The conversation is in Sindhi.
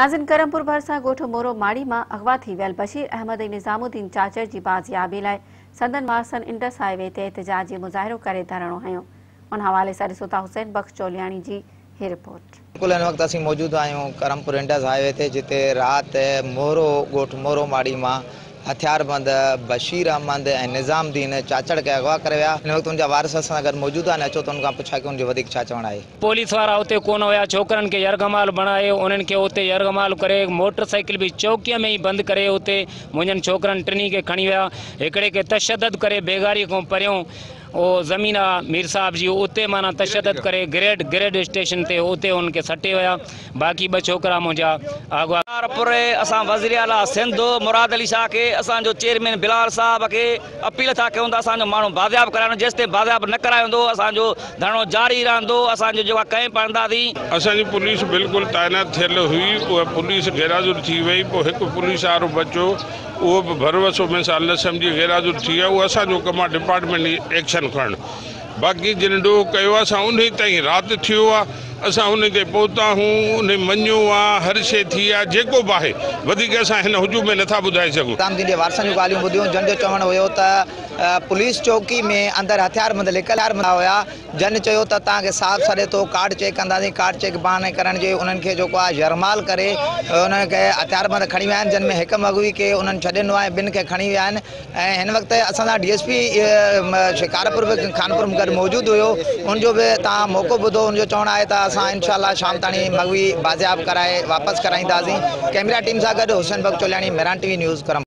ناظرين ڪرمپور ڀرسان ڳوٺ مورو ماڙي مان اغوا ٿي ويل بشير احمد ۽ نظام الدين چاچڙ جي بازيابي لاء سندن وارثن انڊس هاء وي تي احتجاجي مظاهرو ڪري ڌرڻو هنيو. ان حوالي سان ڏسو ٿا حسين بخش چولياڻي جي هي رپورٽ. بلڪل هن وقت اسين موجود آهيون ڪرمپور انڊس هاء وي تي جتي رات مورو ڳوٺ مورو ماڙي مان هٿياربند بشير احمد ۽ نظام الدين چاچڙ کي اغوا ڪري ويا. هن وقت ان جا وارث اسان سان گڏ موجود آهن اچو ته ان کان پڇا ڪيون ان جو وڌيڪ ڇا چوڻ آهي. پوليس وارا اتي ڪونه هيا ڇوڪرن کي يرغمال بڻائي انهن کي اتي يرغمال ڪري موٽر سائيڪل به چوڪيء ۾ ئي بند ڪري اتي منهنجن ڇوڪرن ٽنهي کي کڻي ويا هڪڙي کي تشدد ڪري بيگاري کان پريون اهو زمين آ مير صاحب جي اتي معنيٰ تشدد ڪري گريڊ گريڊ اسٽيشن تي اتي انهن کي سٽي ويا باقي ٻه ڇوڪرا منهنجا اغوا. پر اسان وزير اعليٰ سنڌ مراد علي شاهه کي اسان جو چيئرمين بلال صاحب کي اپيل ٿا ڪيون ته اسان جو ماڻهو بازياب ڪرايو جيستائين بازياب نه ڪرايو ويندو اسان جو ڌرڻو جاري رهندو اسان جو جيڪو ڪئمپ هڻنداسين. اسان جي پوليس بلڪل تعينات ٿيل هئي اها پوليس غيرحاضر ٿي وئي پوء هڪ پوليس وارو بچو اهو به ڀروسو مثال نه سمجهي غيرحاضر ٿي ويو اهو اسان جو ڪم آهي ڊپارٽمينٽ ايڪشن کڻڻ باقي جن ڏوهه ڪيو آهي اسان انهي تائين رات ٿيو آهي اسان انهي تي پهتا آهيون انهي مڃيو آهي هر شيء ٿي آهي جيڪو به آهي وڌيڪ اسان هن هجوم ۾ نٿا ٻڌائي سگهون. نظام الدين جي وارثن جون ڳالهيون ٻڌيون جن جو چوڻ هيو ته پوليس چوڪي ۾ اندر هٿياربند لڪل هيا جن چيو ته توهان کي صاحب سڏي ٿو ڪارڊ چيڪ ڪنداسين ڪارڊ چيڪ بهاني ڪرڻ جي انهن کي جيڪو آهي يرغمال ڪري انهن کي هٿياربند کڻي ويا آهن جن ۾ هڪ مغوي کي انهن ڇڏي ڏنو آهي ٻن کي کڻي ويا آهن ۽ هن وقت اسان سان ڊي ايس پي شڪارپور به خانپور گڏ موجود هيو ان جو به توهان موقعو ٻڌو ان جو چوڻ آهي ته اسان انشاء الله شام تاڻي مغوي بازياب ڪرائي واپس ڪرائينداسين ڪئميرا ٽيم سان گڏ Hussain Bakhsh Choliani Mehran T V news Karampur.